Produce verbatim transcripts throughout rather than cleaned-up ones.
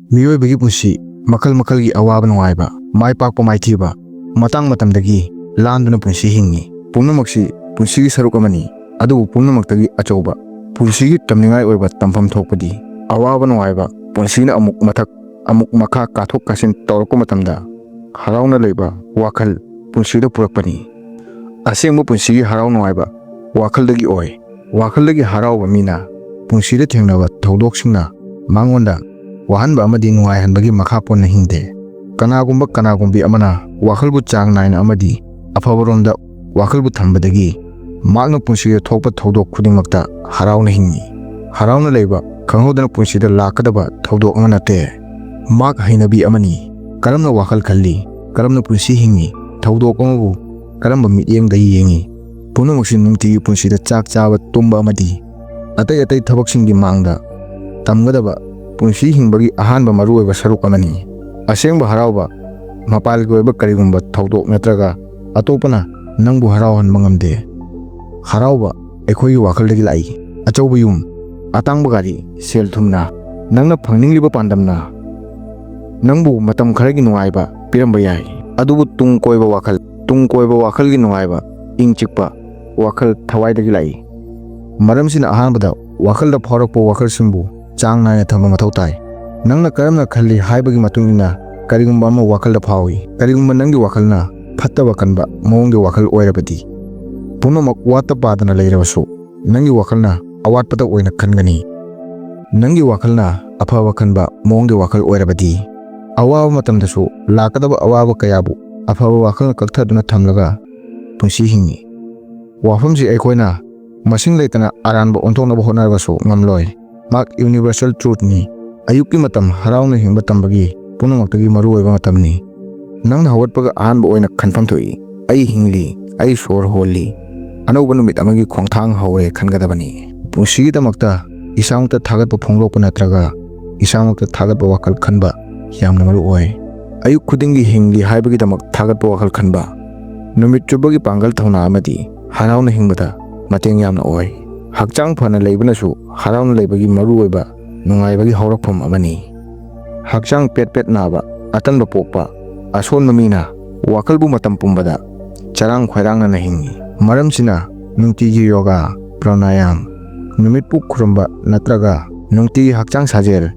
ꯃꯤꯑꯣꯏꯕꯒꯤ ꯄꯨꯟꯁꯤ ꯃꯈꯜ ꯃꯈꯜꯒꯤ ꯑꯋꯥꯕ ꯅꯨꯡꯉꯥꯏꯕ, ꯃꯥꯏ ꯄꯥꯛꯄ ꯃꯥꯏꯊꯤꯕ, ꯃꯇꯥꯡ ꯃꯇꯝꯗꯒꯤ ꯂꯥꯟꯗꯨꯅ ꯄꯨꯟꯁꯤ ꯍꯤꯡꯉꯤ꯫ ꯄꯨꯝꯅꯃꯛꯁꯤ ꯄꯨꯟꯁꯤꯒꯤ ꯁꯔꯨꯛ ꯑꯃꯅꯤ, ꯑꯗꯨꯕꯨ ꯄꯨꯝꯅꯃꯛꯇꯒꯤ ꯑꯆꯧꯕ ꯄꯨꯟꯁꯤꯒꯤ ꯇꯝꯅꯤꯡꯉꯥꯏ ꯑꯣꯏꯕ ꯇꯝꯐꯝ ꯊꯣꯛꯄꯗꯤ ꯑꯋꯥꯕ ꯅꯨꯡꯉꯥꯏꯕ ꯄꯨꯟꯁꯤꯅ ꯑꯃꯨꯛ ꯃꯊꯛ ꯑꯃꯨꯛ ꯃꯈꯥ ꯀꯥꯊꯣꯛ ꯀꯥꯁꯤꯟ ꯇꯧꯔꯛꯄ ꯃꯇꯝꯗ ꯍꯔꯥꯎꯅ ꯂꯩꯕ ꯋꯥꯈꯜ ꯄꯨꯟꯁꯤꯗ ꯄꯨꯔꯛꯄꯅꯤ꯫ ꯑꯁꯦꯡꯕ ꯄꯨꯟꯁꯤꯒꯤ ꯍꯔꯥꯎ ꯅꯨꯡꯉꯥꯏꯕ ꯋꯥꯈꯜꯗꯒꯤ ꯑꯣꯏ꯫ ꯋꯥꯈꯜꯗꯒꯤ ꯍꯔꯥꯎꯕ ꯃꯤꯅ ꯄꯨꯟꯁꯤꯗ ꯊꯦꯡꯅꯕ ꯊꯧꯗꯣꯛꯁꯤꯡꯅ ꯃꯉꯣꯟꯗ ꯋꯥꯍꯟꯕ ꯑꯃꯗꯤ ꯅꯨꯡꯉꯥꯏꯍꯟꯕꯒꯤ ꯃꯈꯥ ꯄꯣꯟꯅ ꯍꯤꯡꯗꯦ꯫ ꯀꯅꯥꯒꯨꯝꯕ ꯀꯅꯥꯒꯨꯝꯕꯤ ꯑꯃꯅ ꯋꯥꯈꯜꯕꯨ ꯆꯥꯡ ꯅꯥꯏꯅ ꯑꯃꯗꯤ ꯑꯐꯕꯔꯣꯝꯗ ꯋꯥꯈꯜꯕꯨ ꯊꯝꯕꯗꯒꯤ ꯃꯍꯥꯛꯅ ꯄꯨꯟꯁꯤꯗ ꯊꯣꯛꯄ ꯊꯧꯗꯣꯛ ꯈꯨꯗꯤꯡꯃꯛꯇ ꯍꯔꯥꯎꯅ ꯍꯤꯡꯏ꯫ ꯍꯔꯥꯎꯅ ꯂꯩꯕ ꯈꯪꯍꯧꯗꯅ ꯄꯨꯟꯁꯤꯗ ꯂꯥꯛꯀꯗꯕ ꯊꯧꯗꯣꯛ ꯑꯃ ꯅꯠꯇꯦ꯫ ꯃꯍꯥꯛ ꯍꯩꯅꯕꯤ ꯑꯃꯅꯤ꯫ ꯀꯔꯝꯅ ꯋꯥꯈꯜ ꯈꯜꯂꯤ, ꯀꯔꯝꯅ ꯄꯨꯟꯁꯤ ꯍꯤꯡꯏ, ꯊꯧꯗꯣꯛ ꯑꯃꯕꯨ ꯀꯔꯝꯕ ꯃꯤꯠꯌꯦꯡꯗ ꯌꯦꯡꯏ, ꯄꯨꯝꯅꯃꯛꯁꯤ ꯅꯨꯡꯇꯤꯒꯤ ꯄꯨꯟꯁꯤꯗ ꯆꯥꯛ ꯆꯥꯕ, ꯇꯨꯝꯕ ꯑꯃꯗꯤ ꯑꯇꯩ ꯑꯇꯩ ꯊꯕꯛꯁꯤꯡꯒꯤ ꯃꯥꯡꯗ ꯇꯝꯒꯗꯕ ꯄꯨꯟꯁꯤ ꯍꯤꯡꯕꯒꯤ ꯑꯍꯥꯟꯕ ꯃꯔꯨꯑꯣꯏꯕ ꯁꯔꯨꯛ ꯑꯃꯅꯤ꯫ ꯑꯁꯦꯡꯕ ꯍꯔꯥꯎꯕ ꯃꯄꯥꯜꯒꯤ ꯑꯣꯏꯕ ꯀꯔꯤꯒꯨꯝꯕ ꯊꯧꯗꯣꯛ ꯅꯠꯇ꯭ꯔꯒ ꯑꯇꯣꯞꯄꯅ ꯅꯪꯕꯨ ꯍꯔꯥꯎꯍꯟꯕ ꯉꯝꯗꯦ꯫ ꯍꯔꯥꯎꯕ ꯑꯩꯈꯣꯏꯒꯤ ꯋꯥꯈꯜꯗꯒꯤ ꯂꯥꯛꯏ꯫ ꯑꯆꯧꯕ ꯌꯨꯝ, ꯑꯇꯥꯡꯕ ꯒꯥꯔꯤ, ꯁꯦꯜ ꯊꯨꯝꯅ, ꯅꯪꯅ ꯐꯪꯅꯤꯡꯂꯤꯕ ꯄꯥꯟꯗꯝꯅ ꯅꯪꯕꯨ ꯃꯇꯝ ꯈꯔꯒꯤ ꯅꯨꯡꯉꯥꯏꯕ ꯄꯤꯔꯝꯕ ꯌꯥꯏ, ꯑꯗꯨꯕꯨ ꯇꯨꯡ ꯀꯣꯏꯕ ꯋꯥꯈꯜ, ꯇꯨꯡ ꯀꯣꯏꯕ ꯋꯥꯈꯜꯒꯤ ꯅꯨꯡꯉꯥꯏꯕ, ꯏꯪ ꯆꯤꯛꯄ ꯋꯥꯈꯜ ꯊꯋꯥꯏꯗꯒꯤ ꯂꯥꯛꯏ꯫ ꯃꯔꯝꯁꯤꯅ ꯑꯍꯥꯟꯕꯗ ꯋꯥꯈꯜꯗ ꯐꯥꯎꯔꯛꯄ ꯋꯥꯈꯜꯁꯤꯡꯕꯨ ꯆꯥꯡ ꯅꯥꯏꯅ ꯊꯝꯕ ꯃꯊꯧ ꯇꯥꯏ꯫ ꯅꯪꯅ ꯀꯔꯝꯅ ꯈꯜꯂꯤ ꯍꯥꯏꯕꯒꯤ ꯃꯇꯨꯡ ꯏꯟꯅ ꯀꯔꯤꯒꯨꯝꯕ ꯑꯃ ꯋꯥꯈꯜꯗ ꯐꯥꯎꯏ꯫ ꯀꯔꯤꯒꯨꯝꯕ ꯅꯪꯒꯤ ꯋꯥꯈꯜꯅ ꯐꯠꯇꯕ ꯈꯟꯕ ꯃꯑꯣꯡꯒꯤ ꯋꯥꯈꯜ ꯑꯣꯏꯔꯕꯗꯤ, ꯄꯨꯝꯅꯃꯛ ꯋꯥꯠꯇ ꯄꯥꯗꯅ ꯂꯩꯔꯕꯁꯨ, ꯅꯪꯒꯤ ꯋꯥꯈꯜꯅ ꯑꯋꯥꯠꯄꯇ ꯑꯣꯏꯅ ꯈꯟꯒꯅꯤ꯫ ꯅꯪꯒꯤ ꯋꯥꯈꯜꯅ ꯑꯐꯕ ꯈꯟꯕ ꯃꯑꯣꯡꯒꯤ ꯋꯥꯈꯜ ꯑꯣꯏꯔꯕꯗꯤ, ꯑꯋꯥꯕ ꯃꯇꯝꯗꯁꯨ ꯂꯥꯛꯀꯗꯕ ꯑꯋꯥꯕ ꯀꯌꯥꯕꯨ ꯑꯐꯕ ꯋꯥꯈꯜꯅ ꯀꯛꯊꯗꯨꯅ ꯊꯝꯂꯒ ꯄꯨꯟꯁꯤ ꯍꯤꯡꯏ꯫ ꯋꯥꯐꯝꯁꯤ ꯑꯩꯈꯣꯏꯅ ꯃꯁꯤꯡ ꯂꯩꯇꯅ ꯑꯔꯥꯟꯕ ꯑꯣꯟꯊꯣꯛꯅꯕ ꯍꯣꯠꯅꯔꯕꯁꯨ ꯉꯝꯂꯣꯏ꯫ ꯃꯍꯥꯛ ꯌꯨꯅꯤꯚꯔꯁꯦꯜ ꯇ꯭ꯔꯨꯊꯅꯤ꯫ ꯑꯌꯨꯛꯀꯤ ꯃꯇꯝ ꯍꯔꯥꯎꯅ ꯍꯤꯡꯕ ꯇꯝꯕꯒꯤ ꯄꯨꯝꯅꯃꯛꯇꯒꯤ ꯃꯔꯨꯑꯣꯏꯕ ꯃꯇꯝꯅꯤ꯫ ꯅꯪꯅ ꯍꯧꯒꯠꯄꯒ ꯑꯍꯥꯟꯕ ꯑꯣꯏꯅ ꯈꯟꯐꯝ ꯊꯣꯛꯏ, "ꯑꯩ ꯍꯤꯡꯂꯤ, ꯑꯩ ꯁꯣꯔ ꯍꯣꯜꯂꯤ, ꯑꯅꯧꯕ ꯅꯨꯃꯤꯠ ꯑꯃꯒꯤ ꯈꯣꯡꯊꯥꯡ ꯍꯧꯔꯦ" ꯈꯟꯒꯗꯕꯅꯤ꯫ ꯄꯨꯟꯁꯤꯒꯤꯗꯃꯛꯇ ꯏꯁꯥꯃꯛꯇ ꯊꯥꯒꯠꯄ ꯐꯣꯡꯗꯣꯛꯄ ꯅꯠꯇ꯭ꯔꯒ ꯏꯁꯥꯃꯛꯇ ꯊꯥꯒꯠꯄ ꯋꯥꯈꯜ ꯈꯟꯕ ꯌꯥꯝꯅ ꯃꯔꯨ ꯑꯣꯏ꯫ ꯑꯌꯨꯛ ꯈꯨꯗꯤꯡꯒꯤ ꯍꯤꯡꯂꯤ ꯍꯥꯏꯕꯒꯤꯗꯃꯛ ꯊꯥꯒꯠꯄ ꯋꯥꯈꯜ ꯈꯟꯕ, ꯅꯨꯃꯤꯠ ꯆꯨꯞꯄꯒꯤ ꯄꯥꯡꯒꯜ ꯊꯧꯅꯥ ꯑꯃꯗꯤ ꯍꯔꯥꯎꯅ ꯍꯤꯡꯕꯗ ꯃꯇꯦꯡ ꯌꯥꯝꯅ ꯑꯣꯏ꯫ ꯍꯛꯆꯥꯡ ꯐꯅ ꯂꯩꯕꯅꯁꯨ ꯍꯔꯥꯎꯅ ꯂꯩꯕꯒꯤ ꯃꯔꯨꯑꯣꯏꯕ ꯅꯨꯡꯉꯥꯏꯕꯒꯤ ꯍꯧꯔꯛꯐꯝ ꯑꯃꯅꯤ꯫ ꯍꯛꯆꯥꯡ ꯄꯦꯠ ꯄꯦꯠ ꯅꯥꯕ, ꯑꯇꯟꯕ ꯄꯣꯛꯄ, ꯑꯁꯣꯟꯕ ꯃꯤꯅ ꯋꯥꯈꯜꯕꯨ ꯃꯇꯝ ꯄꯨꯝꯕꯗ ꯆꯔꯥꯡ ꯈꯣꯏꯔꯥꯡꯅꯅ ꯍꯤꯡꯏ꯫ ꯃꯔꯝꯁꯤꯅ ꯅꯨꯡꯇꯤꯒꯤ ꯌꯣꯒꯥ, ꯄ꯭ꯔꯥꯅꯥꯌꯥꯝ, ꯅꯨꯃꯤꯠꯄꯨ ꯈꯨꯔꯨꯝꯕ ꯅꯠꯇ꯭ꯔꯒ ꯅꯨꯡꯇꯤꯒꯤ ꯍꯛꯆꯥꯡ ꯁꯥꯖꯦꯜ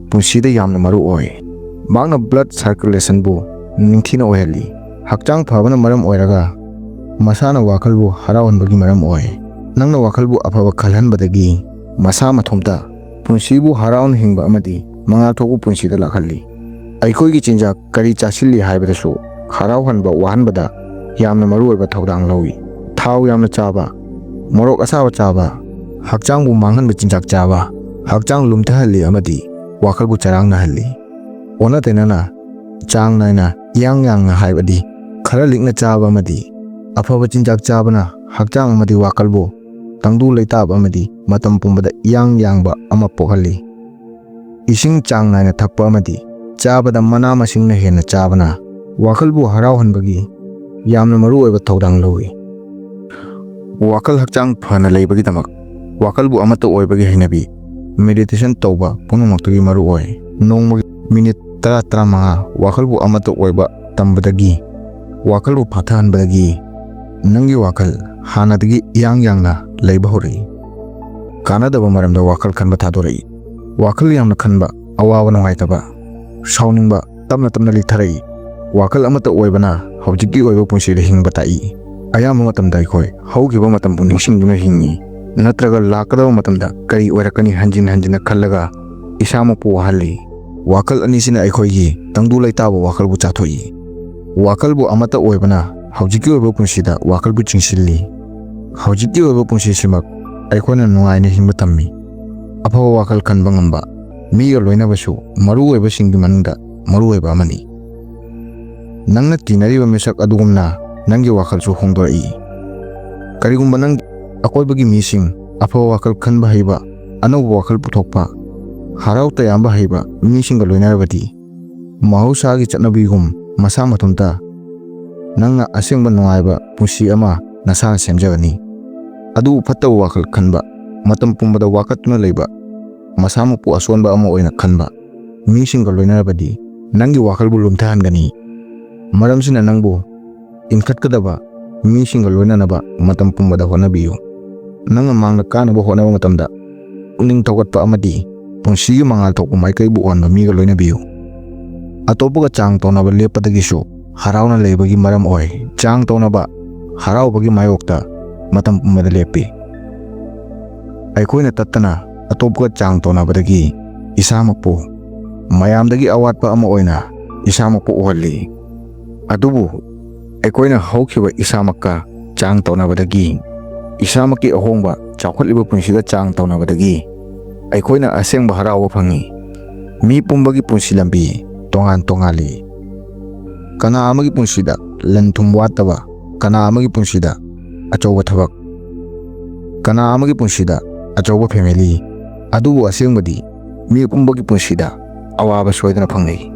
ꯄꯨꯟꯁꯤꯗ ꯌꯥꯝꯅ ꯃꯔꯨ ꯑꯣꯏ꯫ ꯃꯍꯥꯛꯅ blood circulation ꯕꯨ ꯅꯤꯡꯊꯤꯅ ꯑꯣꯏꯍꯜꯂꯤ꯫ ꯍꯛꯆꯥꯡ ꯐꯕꯅ ꯃꯔꯝ ꯑꯣꯏꯔꯒ ꯃꯁꯥꯅ ꯋꯥꯈꯜꯕꯨ ꯍꯔꯥꯎꯍꯟꯕꯒꯤ ꯃꯔꯝ ꯑꯣꯏ꯫ ꯅꯪꯅ ꯋꯥꯈꯜꯕꯨ ꯑꯐꯕ ꯈꯜꯍꯟꯕꯗꯒꯤ ꯃꯁꯥ ꯃꯊꯣꯝꯇ ꯄꯨꯟꯁꯤꯕꯨ ꯍꯔꯥꯎꯅ ꯍꯤꯡꯕ ꯑꯃꯗꯤ ꯃꯉꯥꯜ ꯊꯣꯛꯄ ꯄꯨꯟꯁꯤꯗ ꯂꯥꯛꯍꯜꯂꯤ꯫ ꯑꯩꯈꯣꯏꯒꯤ ꯆꯤꯟꯖꯥꯛ ꯀꯔꯤ ꯆꯥꯁꯤꯜꯂꯤ ꯍꯥꯏꯕꯗꯁꯨ ꯍꯔꯥꯎꯍꯟꯕ ꯋꯥꯍꯟꯕꯗ ꯌꯥꯝꯅ ꯃꯔꯨꯑꯣꯏꯕ ꯊꯧꯗꯥꯡ ꯂꯧꯏ꯫ ꯊꯥꯎ ꯌꯥꯝꯅ ꯆꯥꯕ, ꯃꯣꯔꯣꯛ ꯑꯁꯥꯕ ꯆꯥꯕ, ꯍꯛꯆꯥꯡꯕꯨ ꯃꯥꯡꯍꯟꯕ ꯆꯤꯟꯖꯥꯛ ꯆꯥꯕ ꯍꯛꯆꯥꯡ ꯂꯨꯝꯊꯍꯜꯂꯤ ꯑꯃꯗꯤ ꯋꯥꯈꯜꯕꯨ ꯆꯔꯥꯡꯅꯍꯜꯂꯤ꯫ ꯑꯣꯟꯅ ꯇꯩꯅꯅ ꯆꯥꯡ ꯅꯥꯏꯅ ꯏꯌꯥꯡ ꯌꯥꯡꯅ ꯍꯥꯏꯕꯗꯤ ꯈꯔ ꯂꯤꯛꯅ ꯆꯥꯕ ꯑꯃꯗꯤ ꯑꯐꯕ ꯆꯤꯟꯖꯥꯛ ꯆꯥꯕꯅ ꯍꯛꯆꯥꯡ ꯑꯃꯗꯤ ꯋꯥꯈꯜꯕꯨ ꯇꯪꯗꯨ ꯂꯩꯇꯥꯕ ꯑꯃꯗꯤ ꯃꯇꯝ ꯄꯨꯝꯕꯗ ꯏꯌꯥꯡ ꯌꯥꯡꯕ ꯑꯃ ꯄꯣꯛꯍꯜꯂꯤ꯫ ꯏꯁꯤꯡ ꯆꯥꯡ ꯅꯥꯏꯅ ꯊꯛꯄ ꯑꯃꯗꯤ ꯆꯥꯕꯗ ꯃꯅꯥ ꯃꯁꯤꯡꯅ ꯍꯦꯟꯅ ꯆꯥꯕꯅ ꯋꯥꯈꯜꯕꯨ ꯍꯔꯥꯎꯍꯟꯕꯒꯤ ꯌꯥꯝꯅ ꯃꯔꯨꯑꯣꯏꯕ ꯊꯧꯗꯥꯡ ꯂꯧꯏ꯫ ꯋꯥꯈꯜ ꯍꯛꯆꯥꯡ ꯐꯅ ꯂꯩꯕꯒꯤꯗꯃꯛ ꯋꯥꯈꯜꯕꯨ ꯑꯃꯠꯇ ꯑꯣꯏꯕꯒꯤ ꯍꯩꯅꯕꯤ, meditation ꯇꯧꯕ ꯄꯨꯝꯅꯃꯛꯇꯒꯤ ꯃꯔꯨ ꯑꯣꯏ꯫ ꯅꯣꯡꯃꯒꯤ ꯃꯤꯅꯤꯠ ꯇꯔꯥ ꯇꯔꯥꯃꯉꯥ ꯋꯥꯈꯜꯕꯨ ꯑꯃꯠꯇ ꯑꯣꯏꯕ ꯇꯝꯕꯗꯒꯤ ꯋꯥꯈꯜꯕꯨ ꯐꯥꯊꯍꯟꯕꯗꯒꯤ ꯅꯪꯒꯤ ꯋꯥꯈꯜ ꯍꯥꯟꯅꯗꯒꯤ ꯏꯌꯥꯡ ꯌꯥꯡꯅ ꯂꯩꯕ ꯍꯧꯔꯛꯏ꯫ ꯀꯥꯟꯅꯗꯕ ꯃꯔꯝꯗ ꯋꯥꯈꯜ ꯈꯟꯕ ꯊꯥꯗꯣꯔꯛꯏ꯫ ꯋꯥꯈꯜ ꯌꯥꯝꯅ ꯈꯟꯕ, ꯑꯋꯥꯕ ꯅꯨꯡꯉꯥꯏꯇꯕ, ꯁꯥꯎꯅꯤꯡꯕ ꯇꯞꯅ ꯇꯞꯅ ꯂꯤꯊꯔꯛꯏ꯫ ꯋꯥꯈꯜ ꯑꯃꯠꯇ ꯑꯣꯏꯕꯅ ꯍꯧꯖꯤꯛꯀꯤ ꯑꯣꯏꯕ ꯄꯨꯟꯁꯤꯗ ꯍꯤꯡꯕ ꯇꯥꯛꯏ꯫ ꯑꯌꯥꯝꯕ ꯃꯇꯝꯗ ꯑꯩꯈꯣꯏ ꯍꯧꯈꯤꯕ ꯃꯇꯝꯕꯨ ꯅꯤꯡꯁꯤꯡꯗꯨꯅ ꯍꯤꯡꯏ, ꯅꯠꯇ꯭ꯔꯒ ꯂꯥꯛꯀꯗꯕ ꯃꯇꯝꯗ ꯀꯔꯤ ꯑꯣꯏꯔꯛꯀꯅꯤ ꯍꯟꯖꯤꯟ ꯍꯟꯖꯤꯟꯅ ꯈꯜꯂꯒ ꯏꯁꯥꯃꯛꯄꯨ ꯋꯥꯍꯜꯂꯤ꯫ ꯋꯥꯈꯜ ꯑꯅꯤꯁꯤꯅ ꯑꯩꯈꯣꯏꯒꯤ ꯇꯪꯗꯨ ꯂꯩꯇꯥꯕ ꯋꯥꯈꯜꯕꯨ ꯆꯥꯊꯣꯛꯏ꯫ ꯋꯥꯈꯜꯕꯨ ꯑꯃꯠꯇ ꯑꯣꯏꯕꯅ ꯍꯧꯖꯤꯛꯀꯤ ꯑꯣꯏꯕ ꯄꯨꯟꯁꯤꯗ ꯋꯥꯈꯜꯕꯨ ꯆꯤꯡꯁꯤꯜꯂꯤ꯫ ꯍꯧꯖꯤꯛꯀꯤ ꯑꯣꯏꯕ ꯄꯨꯟꯁꯤꯁꯤꯃꯛ ꯑꯩꯈꯣꯏꯅ ꯅꯨꯡꯉꯥꯏꯅ ꯍꯤꯡꯕ ꯇꯝꯃꯤ꯫ ꯑꯐꯕ ꯋꯥꯈꯜ ꯈꯟꯕ ꯉꯝꯕ, ꯃꯤꯒ ꯂꯣꯏꯅꯕꯁꯨ ꯃꯔꯨꯑꯣꯏꯕꯁꯤꯡꯒꯤ ꯃꯅꯨꯡꯗ ꯃꯔꯨꯑꯣꯏꯕ ꯑꯃꯅꯤ꯫ ꯅꯪꯅ ꯇꯤꯟꯅꯔꯤꯕ ꯃꯤꯁꯛ ꯑꯗꯨꯒꯨꯝꯅ ꯅꯪꯒꯤ ꯋꯥꯈꯜꯁꯨ ꯍꯣꯡꯗꯣꯔꯛꯏ꯫ ꯀꯔꯤꯒꯨꯝꯕ ꯅꯪ ꯑꯀꯣꯏꯕꯒꯤ ꯃꯤꯁꯤꯡ ꯑꯐꯕ ꯋꯥꯈꯜ ꯈꯟꯕ ꯍꯩꯕ, ꯑꯅꯧꯕ ꯋꯥꯈꯜ ꯄꯨꯊꯣꯛꯄ, ꯍꯔꯥꯎ ꯇꯌꯥꯝꯕ ꯍꯩꯕ ꯃꯤꯁꯤꯡꯒ ꯂꯣꯏꯅꯔꯕꯗꯤ, ꯃꯍꯧꯁꯥꯒꯤ ꯆꯠꯅꯕꯤꯒꯨꯝ ꯃꯁꯥ ꯃꯊꯟꯇ ꯅꯪꯅ ꯑꯁꯦꯡꯕ ꯅꯨꯡꯉꯥꯏꯕ ꯄꯨꯟꯁꯤ ꯑꯃ ꯅꯁꯥꯅ ꯁꯦꯝꯖꯒꯅꯤ꯫ ꯑꯗꯨꯕꯨ ꯐꯠꯇꯕ ꯋꯥꯈꯜ ꯈꯟꯕ, ꯃꯇꯝ ꯄꯨꯝꯕꯗ ꯋꯥꯀꯠꯇꯨꯅ ꯂꯩꯕ, ꯃꯁꯥꯃꯛꯄꯨ ꯑꯁꯣꯟꯕ ꯑꯃ ꯑꯣꯏꯅ ꯈꯟꯕ, ꯃꯤꯁꯤꯡꯒ ꯂꯣꯏꯅꯔꯕꯗꯤ ꯅꯪꯒꯤ ꯋꯥꯈꯜꯕꯨ ꯂꯨꯝꯊꯍꯟꯒꯅꯤ꯫ ꯃꯔꯝꯁꯤꯅ ꯅꯪꯕꯨ ꯏꯟꯈꯠꯀꯗꯕ ꯃꯤꯁꯤꯡꯒ ꯂꯣꯏꯅꯅꯕ ꯃꯇꯝ ꯄꯨꯝꯕꯗ ꯍꯣꯠꯅꯕꯤꯌꯨ꯫ ꯅꯪꯅ ꯃꯥꯡꯗ ꯀꯥꯅꯕ ꯍꯣꯠꯅꯕ ꯃꯇꯝꯗ ꯄꯨꯛꯅꯤꯡ ꯊꯧꯒꯠꯄ ꯑꯃꯗꯤ ꯄꯨꯟꯁꯤꯒꯤ ꯃꯉꯥꯜ ꯊꯣꯛꯄ ꯃꯥꯏꯀꯩꯕꯨ ꯎꯍꯟꯕ ꯃꯤꯒ ꯂꯣꯏꯅꯕꯤꯌꯨ꯫ ꯑꯇꯣꯞꯄꯒ ꯆꯥꯡ ꯇꯧꯅꯕ ꯂꯦꯞꯄꯗꯒꯤꯁꯨ ꯍꯔꯥꯎꯅ ꯂꯩꯕꯒꯤ ꯃꯔꯝ ꯑꯣꯏ꯫ ꯆꯥꯡ ꯇꯧꯅꯕ ꯍꯔꯥꯎꯕꯒꯤ ꯃꯥꯌꯣꯛꯇ ꯃꯇꯝ ꯄꯨꯝꯕꯗ ꯂꯦꯞꯄꯤ꯫ ꯑꯩꯈꯣꯏꯅ ꯇꯠꯇꯅ ꯑꯇꯣꯞꯄꯒ ꯆꯥꯡ ꯇꯧꯅꯕꯗꯒꯤ ꯏꯁꯥꯃꯛꯄꯨ ꯃꯌꯥꯝꯗꯒꯤ ꯑꯋꯥꯠꯄ ꯑꯃ ꯑꯣꯏꯅ ꯏꯁꯥꯃꯛꯄꯨ ꯎꯍꯜꯂꯤ꯫ ꯑꯗꯨꯕꯨ ꯑꯩꯈꯣꯏꯅ ꯍꯧꯈꯤꯕ ꯏꯁꯥꯃꯛꯀ ꯆꯥꯡ ꯇꯧꯅꯕꯗꯒꯤ ꯏꯁꯥꯃꯛꯀꯤ ꯑꯍꯣꯡꯕ ꯆꯥꯎꯈꯠꯂꯤꯕ ꯄꯨꯟꯁꯤꯒ ꯆꯥꯡ ꯇꯧꯅꯕꯗꯒꯤ ꯑꯩꯈꯣꯏꯅ ꯑꯁꯦꯡꯕ ꯍꯔꯥꯎꯕ ꯐꯪꯏ꯫ ꯃꯤ ꯄꯨꯝꯕꯒꯤ ꯄꯨꯟꯁꯤ ꯂꯝꯕꯤ ꯇꯣꯉꯥꯟ ꯇꯣꯉꯥꯜꯂꯤ꯫ ꯀꯅꯥ ꯑꯃꯒꯤ ꯄꯨꯟꯁꯤꯗ ꯂꯟ ꯊꯨꯝ ꯋꯥꯠꯇꯕ, ꯀꯅꯥ ꯑꯃꯒꯤ ꯄꯨꯟꯁꯤꯗ ꯑꯆꯧꯕ ꯊꯕꯛ, ꯀꯅꯥ ꯑꯃꯒꯤ ꯄꯨꯟꯁꯤꯗ ꯑꯆꯧꯕ ꯐꯦꯃꯤꯂꯤ, ꯑꯗꯨꯕꯨ ꯑꯁꯦꯡꯕꯗꯤ ꯃꯤ ꯄꯨꯝꯕꯒꯤ ꯄꯨꯟꯁꯤꯗ ꯑꯋꯥꯕ ꯁꯣꯏꯗꯅ ꯐꯪꯅꯩ꯫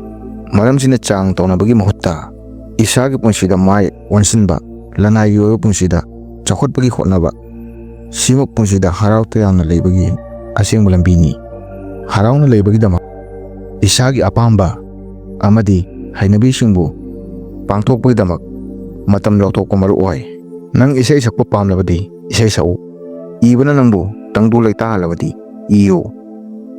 ꯃꯔꯝꯁꯤꯅ ꯆꯥꯡ ꯇꯧꯅꯕꯒꯤ ꯃꯍꯨꯠꯇ ꯏꯁꯥꯒꯤ ꯄꯨꯟꯁꯤꯗ ꯃꯥꯏ ꯑꯣꯟꯁꯤꯟꯕ, ꯂꯅꯥꯏꯒꯤ ꯑꯣꯏꯕ ꯄꯨꯟꯁꯤꯗ ꯆꯥꯎꯈꯠꯄꯒꯤ ꯍꯣꯠꯅꯕ, ꯁꯤꯃꯛ ꯄꯨꯟꯁꯤꯗ ꯍꯔꯥꯎ ꯇꯌꯥꯝꯅ ꯂꯩꯕꯒꯤ ꯑꯁꯦꯡꯕ ꯂꯝꯕꯤꯅꯤ꯫ ꯍꯔꯥꯎꯅ ꯂꯩꯕꯒꯤꯗꯃꯛ ꯏꯁꯥꯒꯤ ꯑꯄꯥꯝꯕ ꯑꯃꯗꯤ ꯍꯩꯅꯕꯤꯁꯤꯡꯕꯨ ꯄꯥꯡꯊꯣꯛꯄꯒꯤꯗꯃꯛ ꯃꯇꯝ ꯂꯧꯊꯣꯛꯄ ꯃꯔꯨ ꯑꯣꯏ꯫ ꯅꯪ ꯏꯁꯩ ꯁꯛꯄ ꯄꯥꯝꯂꯕꯗꯤ ꯏꯁꯩ ꯁꯛꯎ꯫ ꯏꯕꯅ ꯅꯪꯕꯨ ꯇꯪꯗꯨ ꯂꯩꯇꯥꯍꯜꯂꯕꯗꯤ ꯏꯌꯨ꯫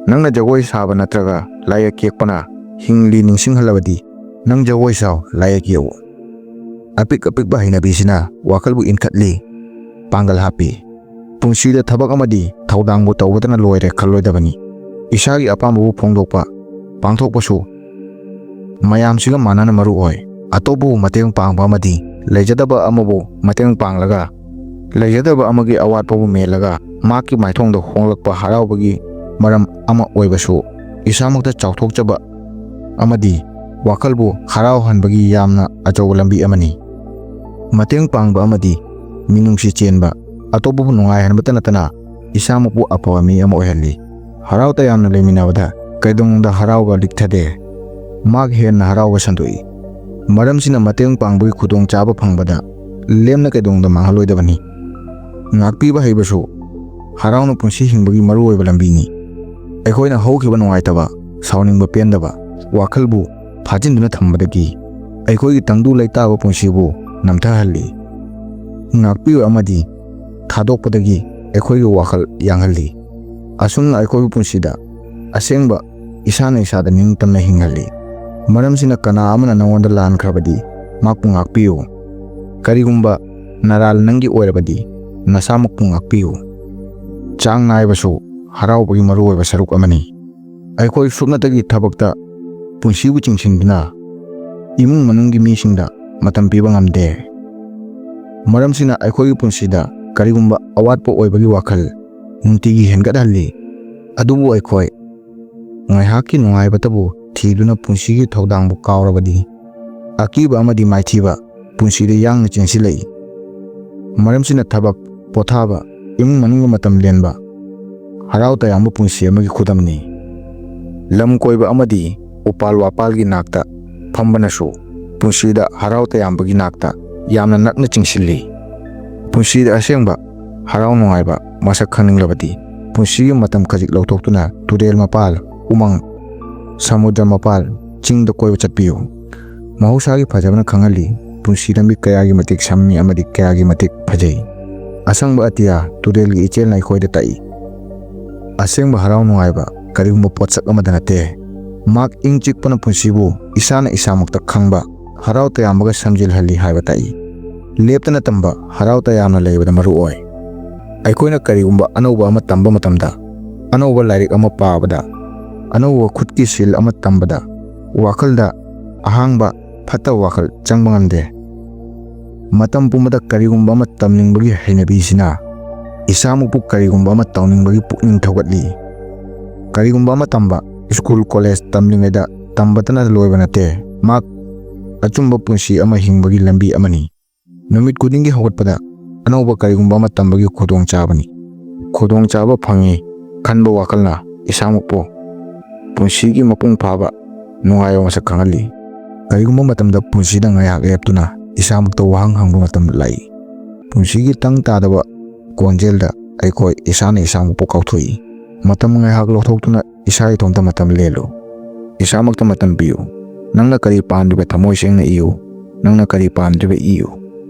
ꯅꯪꯅ ꯖꯒꯣꯏ ꯁꯥꯕ ꯅꯠꯇ꯭ꯔꯒ ꯂꯥꯏ ꯌꯦꯛꯄꯅ ꯍꯤꯡꯂꯤ ꯅꯤꯡꯁꯤꯡꯍꯜꯂꯕꯗꯤ ꯅꯪ ꯖꯒꯣꯏ ꯁꯥꯎ, ꯂꯥꯏ ꯌꯦꯛꯎ꯫ ꯑꯄꯤꯛ ꯑꯄꯤꯛꯄ ꯍꯩꯅꯕꯤꯁꯤꯅ ꯋꯥꯈꯜꯕꯨ ꯏꯟꯈꯠꯂꯤ, ꯄꯥꯡꯒꯜ ꯍꯥꯞꯄꯤ꯫ ꯄꯨꯟꯁꯤꯗ ꯊꯕꯛ ꯑꯃꯗꯤ ꯊꯧꯗꯥꯡꯕꯨ ꯇꯧꯕꯗꯅ ꯂꯣꯏꯔꯦ ꯈꯜꯂꯣꯏꯗꯕꯅꯤ꯫ ꯏꯁꯥꯒꯤ ꯑꯄꯥꯝꯕꯕꯨ ꯐꯣꯡꯗꯣꯛꯄ, ꯄꯥꯡꯊꯣꯛꯄꯁꯨ ꯃꯌꯥꯝꯁꯤꯒ ꯃꯥꯟꯅꯅ ꯃꯔꯨ ꯑꯣꯏ꯫ ꯑꯇꯣꯞꯄꯕꯨ ꯃꯇꯦꯡ ꯄꯥꯡꯕ ꯑꯃꯗꯤ ꯂꯩꯖꯗꯕ ꯑꯃꯕꯨ ꯃꯇꯦꯡ ꯄꯥꯡꯂꯒ, ꯂꯩꯖꯗꯕ ꯑꯃꯒꯤ ꯑꯋꯥꯠꯄꯕꯨ ꯃꯦꯜꯂꯒ ꯃꯍꯥꯛꯀꯤ ꯃꯥꯏꯊꯣꯡꯗ ꯍꯣꯡꯂꯛꯄ ꯍꯔꯥꯎꯕꯒꯤ ꯃꯔꯝ ꯑꯃ ꯑꯣꯏꯕꯁꯨ ꯏꯁꯥꯃꯛꯇ ꯆꯥꯎꯊꯣꯛꯆꯕ ꯑꯃꯗꯤ ꯋꯥꯈꯜꯕꯨ ꯍꯔꯥꯎꯍꯟꯕꯒꯤ ꯌꯥꯝꯅ ꯑꯆꯧꯕ ꯂꯝꯕꯤ ꯑꯃꯅꯤ꯫ ꯃꯇꯦꯡ ꯄꯥꯡꯕ ꯑꯃꯗꯤ ꯃꯤꯅꯨꯡꯁꯤ ꯆꯦꯟꯕ, ꯑꯇꯣꯞꯄꯕꯨ ꯅꯨꯡꯉꯥꯏꯍꯟꯕꯇ ꯅꯠꯇꯅ ꯏꯁꯥꯃꯛꯄꯨ ꯑꯐꯕ ꯃꯤ ꯑꯃ ꯑꯣꯏꯍꯜꯂꯤ꯫ ꯍꯔꯥꯎ ꯇꯌꯥꯝꯅ ꯂꯩꯃꯤꯟꯅꯕꯗ ꯀꯩꯗꯧꯅꯨꯡꯗ ꯍꯔꯥꯎꯕ ꯂꯤꯛꯊꯗꯦ, ꯃꯍꯥꯛ ꯍꯦꯟꯅ ꯍꯔꯥꯎꯕ ꯁꯟꯗꯣꯛꯏ꯫ ꯃꯔꯝꯁꯤꯅ ꯃꯇꯦꯡ ꯄꯥꯡꯕꯒꯤ ꯈꯨꯗꯣꯡꯆꯥꯕ ꯐꯪꯕꯗ ꯂꯦꯝꯅ ꯀꯩꯗꯧꯅꯨꯡꯗ ꯃꯥꯡꯍꯜꯂꯣꯏꯗꯕꯅꯤ꯫ ꯉꯥꯛꯄꯤꯕ ꯍꯩꯕꯁꯨ ꯍꯔꯥꯎꯅ ꯄꯨꯟꯁꯤ ꯍꯤꯡꯕꯒꯤ ꯃꯔꯨꯑꯣꯏꯕ ꯂꯝꯕꯤꯅꯤ꯫ ꯑꯩꯈꯣꯏꯅ ꯍꯧꯈꯤꯕ ꯅꯨꯡꯉꯥꯏꯇꯕ ꯁꯥꯎꯅꯤꯡꯕ ꯄꯦꯟꯗꯕ ꯋꯥꯈꯜꯕꯨ ꯐꯥꯖꯤꯟꯗꯨꯅ ꯊꯝꯕꯗꯒꯤ ꯑꯩꯈꯣꯏꯒꯤ ꯇꯪꯗꯨ ꯂꯩꯇꯥꯕ ꯄꯨꯟꯁꯤꯕꯨ ꯅꯝꯊꯍꯜꯂꯤ꯫ ꯉꯥꯛꯄꯤꯕ ꯑꯃꯗꯤ ꯊꯥꯗꯣꯛꯄꯗꯒꯤ ꯑꯩꯈꯣꯏꯒꯤ ꯋꯥꯈꯜ ꯌꯥꯡꯍꯜꯂꯤ꯫ ꯑꯁꯨꯝꯅ ꯑꯩꯈꯣꯏꯒꯤ ꯄꯨꯟꯁꯤꯗ ꯑꯁꯦꯡꯕ ꯏꯁꯥꯅ ꯏꯁꯥꯗ ꯅꯤꯡꯇꯝꯅ ꯍꯤꯡꯍꯜꯂꯤ꯫ ꯃꯔꯝꯁꯤꯅ ꯀꯅꯥ ꯑꯃꯅ ꯅꯉꯣꯟꯗ ꯂꯥꯟꯈ꯭ꯔꯕꯗꯤ ꯃꯍꯥꯛꯄꯨ ꯉꯥꯛꯄꯤꯌꯨ꯫ ꯀꯔꯤꯒꯨꯝꯕ ꯅꯔꯥꯜ ꯅꯪꯒꯤ ꯑꯣꯏꯔꯕꯗꯤ ꯅꯁꯥꯃꯛꯄꯨ ꯉꯥꯛꯄꯤꯌꯨ꯫ ꯆꯥꯡ ꯅꯥꯏꯕꯁꯨ ꯍꯔꯥꯎꯕꯒꯤ ꯃꯔꯨꯑꯣꯏꯕ ꯁꯔꯨꯛ ꯑꯃꯅꯤ꯫ ꯑꯩꯈꯣꯏ ꯁꯨꯞꯅꯇꯒꯤ ꯊꯕꯛꯇ ꯄꯨꯟꯁꯤꯕꯨ ꯆꯤꯡꯁꯤꯟꯗꯨꯅ ꯏꯃꯨꯡ ꯃꯅꯨꯡꯒꯤ ꯃꯤꯁꯤꯡꯗ ꯃꯇꯝ ꯄꯤꯕ ꯉꯝꯗꯦ꯫ ꯃꯔꯝꯁꯤꯅ ꯑꯩꯈꯣꯏꯒꯤ ꯄꯨꯟꯁꯤꯗ ꯀꯔꯤꯒꯨꯝꯕ ꯑꯋꯥꯠꯄ ꯑꯣꯏꯕꯒꯤ ꯋꯥꯈꯜ ꯅꯨꯡꯇꯤꯒꯤ ꯍꯦꯟꯒꯠꯍꯜꯂꯤ꯫ ꯑꯗꯨꯕꯨ ꯑꯩꯈꯣꯏ ꯉꯥꯏꯍꯥꯛꯀꯤ ꯅꯨꯡꯉꯥꯏꯕꯇꯕꯨ ꯊꯤꯗꯨꯅ ꯄꯨꯟꯁꯤꯒꯤ ꯊꯧꯗꯥꯡꯕꯨ ꯀꯥꯎꯔꯕꯗꯤ ꯑꯀꯤꯕ ꯑꯃꯗꯤ ꯃꯥꯏꯊꯤꯕ ꯄꯨꯟꯁꯤꯗ ꯌꯥꯡꯅ ꯆꯦꯟꯁꯤꯜꯂꯛꯏ꯫ ꯃꯔꯝꯁꯤꯅ ꯊꯕꯛ, ꯄꯣꯊꯥꯕ, ꯏꯃꯨꯡ ꯃꯅꯨꯡꯒꯤ ꯃꯇꯝ ꯂꯦꯟꯕ ꯍꯔꯥꯎ ꯇꯌꯥꯝꯕ ꯄꯨꯟꯁꯤ ꯑꯃꯒꯤ ꯈꯨꯗꯝꯅꯤ꯫ ꯂꯝ ꯀꯣꯏꯕ ꯑꯃꯗꯤ ꯎꯄꯥꯜ ꯋꯥꯄꯥꯜꯒꯤ ꯅꯥꯛꯇ ꯐꯝꯕꯅꯁꯨ ꯄꯨꯟꯁꯤꯗ ꯍꯔꯥꯎ ꯇꯌꯥꯝꯕꯒꯤ ꯅꯥꯛꯇ ꯌꯥꯝꯅ ꯅꯛꯅ ꯆꯤꯡꯁꯤꯜꯂꯤ꯫ ꯄꯨꯟꯁꯤꯗ ꯑꯁꯦꯡꯕ ꯍꯔꯥꯎ ꯅꯨꯡꯉꯥꯏꯕ ꯃꯁꯛ ꯈꯪꯅꯤꯡꯂꯕꯗꯤ ꯄꯨꯟꯁꯤꯒꯤ ꯃꯇꯝ ꯈꯖꯤꯛ ꯂꯧꯊꯣꯛꯇꯨꯅ ꯇꯨꯔꯦꯜ ꯃꯄꯥꯜ, ꯎꯃꯪ, ꯁꯃꯨꯗ꯭ꯔ ꯃꯄꯥꯜ, ꯆꯤꯡꯗ ꯀꯣꯏꯕ ꯆꯠꯄꯤꯌꯨ꯫ ꯃꯍꯧꯁꯥꯒꯤ ꯐꯖꯕꯅ ꯈꯪꯍꯜꯂꯤ, ꯄꯨꯟꯁꯤ ꯂꯝꯕꯤ ꯀꯌꯥꯒꯤ ꯃꯇꯤꯛ ꯁꯝꯃꯤ ꯑꯃꯗꯤ ꯀꯌꯥꯒꯤ ꯃꯇꯤꯛ ꯐꯖꯩ꯫ ꯑꯁꯪꯕ ꯑꯇꯤꯌꯥ ꯇꯨꯔꯦꯜꯒꯤ ꯏꯆꯦꯜꯅ ꯑꯩꯈꯣꯏꯗ ꯇꯥꯛꯏ꯫ ꯑꯁꯦꯡꯕ ꯍꯔꯥꯎ ꯅꯨꯡꯉꯥꯏꯕ ꯀꯔꯤꯒꯨꯝꯕ ꯄꯣꯠꯁꯛ ꯑꯃꯗ ꯅꯠꯇꯦ꯫ ꯃꯍꯥꯛ ꯏꯪ ꯆꯤꯛꯄꯅ ꯄꯨꯟꯁꯤꯕꯨ ꯏꯁꯥꯅ ꯏꯁꯥꯃꯛꯇ ꯈꯪꯕ, ꯍꯔꯥꯎ ꯇꯌꯥꯝꯕꯒ ꯁꯝꯖꯤꯜꯍꯜꯂꯤ ꯍꯥꯏꯕ ꯇꯥꯛꯏ꯫ ꯂꯦꯞꯇꯅ ꯇꯝꯕ ꯍꯔꯥꯎ ꯇꯌꯥꯝꯅ ꯂꯩꯕꯗ ꯃꯔꯨ ꯑꯣꯏ꯫ ꯑꯩꯈꯣꯏꯅ ꯀꯔꯤꯒꯨꯝꯕ ꯑꯅꯧꯕ ꯑꯃ ꯇꯝꯕ ꯃꯇꯝꯗ, ꯑꯅꯧꯕ ꯂꯥꯏꯔꯤꯛ ꯑꯃ ꯄꯥꯕꯗ, ꯑꯅꯧꯕ ꯈꯨꯠꯀꯤ ꯁꯤꯜ ꯑꯃ ꯇꯝꯕꯗ, ꯋꯥꯈꯜꯗ ꯑꯍꯥꯡꯕ ꯐꯠꯇꯕ ꯋꯥꯈꯜ ꯆꯪꯕ ꯉꯝꯗꯦ꯫ ꯃꯇꯝ ꯄꯨꯝꯕꯗ ꯀꯔꯤꯒꯨꯝꯕ ꯑꯃ ꯇꯝꯅꯤꯡꯕꯒꯤ ꯍꯩꯅꯕꯤꯁꯤꯅ ꯏꯁꯥꯃꯛꯄꯨ ꯀꯔꯤꯒꯨꯝꯕ ꯑꯃ ꯇꯧꯅꯤꯡꯕꯒꯤ ꯄꯨꯛꯅꯤꯡ ꯊꯧꯒꯠꯂꯤ꯫ ꯀꯔꯤꯒꯨꯝꯕ ꯑꯃ ꯇꯝꯕ, ꯁ꯭ꯀꯨꯜ, ꯀꯣꯂꯦꯖ ꯇꯝꯂꯤꯉꯩꯗ ꯇꯝꯕꯇꯅ ꯂꯣꯏꯕ ꯅꯠꯇꯦ, ꯃꯍꯥꯛ ꯑꯆꯨꯝꯕ ꯄꯨꯟꯁꯤ ꯑꯃ ꯍꯤꯡꯕꯒꯤ ꯂꯝꯕꯤ ꯑꯃꯅꯤ꯫ ꯅꯨꯃꯤꯠ ꯈꯨꯗꯤꯡꯒꯤ ꯍꯧꯒꯠꯄꯗ ꯑꯅꯧꯕ ꯀꯔꯤꯒꯨꯝꯕ ꯑꯃ ꯇꯝꯕꯒꯤ ꯈꯨꯗꯣꯡꯆꯥꯕꯅꯤ꯫ ꯈꯨꯗꯣꯡꯆꯥꯕ ꯐꯪꯉꯤ ꯈꯟꯕ ꯋꯥꯈꯜꯅ ꯏꯁꯥꯃꯛꯄꯨ ꯄꯨꯟꯁꯤꯒꯤ ꯃꯄꯨꯡ ꯐꯥꯕ ꯅꯨꯡꯉꯥꯏꯕ ꯃꯁꯛ ꯈꯪꯍꯜꯂꯤ꯫ ꯀꯔꯤꯒꯨꯝꯕ ꯃꯇꯝꯗ ꯄꯨꯟꯁꯤꯗ ꯉꯥꯏꯍꯥꯛ ꯂꯦꯞꯇꯨꯅ ꯏꯁꯥꯃꯛꯇ ꯋꯥꯍꯪ ꯍꯪꯕ ꯃꯇꯝ ꯂꯥꯛꯏ꯫ ꯄꯨꯟꯁꯤꯒꯤ ꯇꯪ ꯇꯥꯗꯕ ꯈꯣꯟꯖꯦꯜꯗ ꯑꯩꯈꯣꯏ ꯏꯁꯥꯅ ꯏꯁꯥꯃꯛꯄꯨ ꯀꯥꯎꯊꯣꯛꯏ꯫ ꯃꯇꯝ ꯉꯥꯏꯍꯥꯛ ꯂꯧꯊꯣꯛꯇꯨꯅ ꯏꯁꯥ ꯏꯇꯣꯝꯇ ꯃꯇꯝ ꯂꯦꯜꯂꯨ꯫ ꯏꯁꯥꯃꯛꯇ ꯃꯇꯝ ꯄꯤꯌꯨ꯫ ꯅꯪꯅ ꯀꯔꯤ ꯄꯥꯝꯂꯤꯕ ꯊꯃꯣꯏ ꯁꯦꯡꯅ ꯏꯌꯨ꯫ ꯅꯪꯅ ꯀꯔꯤ ꯄꯥꯝꯗ꯭ꯔꯤꯕ ꯏꯌꯨ꯫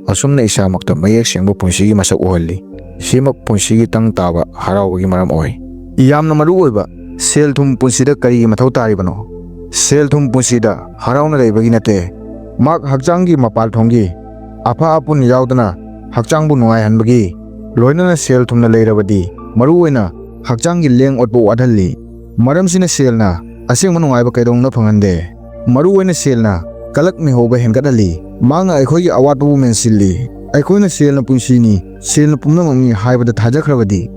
ꯑꯁꯨꯝꯅ ꯏꯁꯥꯃꯛꯇ ꯃꯌꯦꯛ ꯁꯦꯡꯕ ꯄꯨꯟꯁꯤꯒꯤ ꯃꯁꯛ ꯎꯍꯜꯂꯤ꯫ ꯁꯤꯃꯛ ꯄꯨꯟꯁꯤꯒꯤ ꯇꯪ ꯇꯥꯕ ꯍꯔꯥꯎꯕꯒꯤ ꯃꯔꯝ ꯑꯣꯏ꯫ ꯌꯥꯝꯅ ꯃꯔꯨ ꯑꯣꯏꯕ, ꯁꯦꯜ ꯊꯨꯝ ꯄꯨꯟꯁꯤꯗ ꯀꯔꯤꯒꯤ ꯃꯊꯧ ꯇꯥꯔꯤꯕꯅꯣ? ꯁꯦꯜ ꯊꯨꯝ ꯄꯨꯟꯁꯤꯗ ꯍꯔꯥꯎꯅ ꯂꯩꯕꯒꯤ ꯅꯠꯇꯦ, ꯃꯍꯥꯛ ꯍꯛꯆꯥꯡꯒꯤ ꯃꯄꯥꯜ ꯊꯣꯡꯒꯤ ꯑꯐ ꯑꯄꯨꯟ ꯌꯥꯎꯗꯅ ꯍꯛꯆꯥꯡꯕꯨ ꯅꯨꯡꯉꯥꯏꯍꯟꯕꯒꯤ, ꯂꯣꯏꯅꯅ ꯁꯦꯜ ꯊꯨꯝꯅ ꯂꯩꯔꯕꯗꯤ ꯃꯔꯨꯑꯣꯏꯅ ꯍꯛꯆꯥꯡꯒꯤ ꯂꯦꯡ ꯑꯣꯠꯄ ꯋꯥꯠꯍꯜꯂꯤ꯫ ꯃꯔꯝꯁꯤꯅ ꯁꯦꯜꯅ ꯑꯁꯦꯡꯕ ꯅꯨꯡꯉꯥꯏꯕ ꯀꯩꯗꯧꯅ ꯐꯪꯍꯟꯗꯦ꯫ ꯃꯔꯨꯑꯣꯏꯅ ꯁꯦꯜꯅ ꯀꯂꯛ ꯃꯤꯍꯧꯕ ꯍꯦꯟꯒꯠꯍꯜꯂꯤ꯫ ꯃꯍꯥꯛꯅ ꯑꯩꯈꯣꯏꯒꯤ ꯑꯋꯥꯠꯄꯕꯨ ꯃꯦꯟꯁꯤꯜꯂꯤ꯫ ꯑꯩꯈꯣꯏꯅ ꯁꯦꯜꯅ ꯄꯨꯟꯁꯤꯅꯤ, ꯁꯦꯜꯅ ꯄꯨꯝꯅꯃꯛꯅꯤ ꯍꯥꯏꯕꯗ ꯊꯥꯖꯈ꯭ꯔꯕꯗꯤ,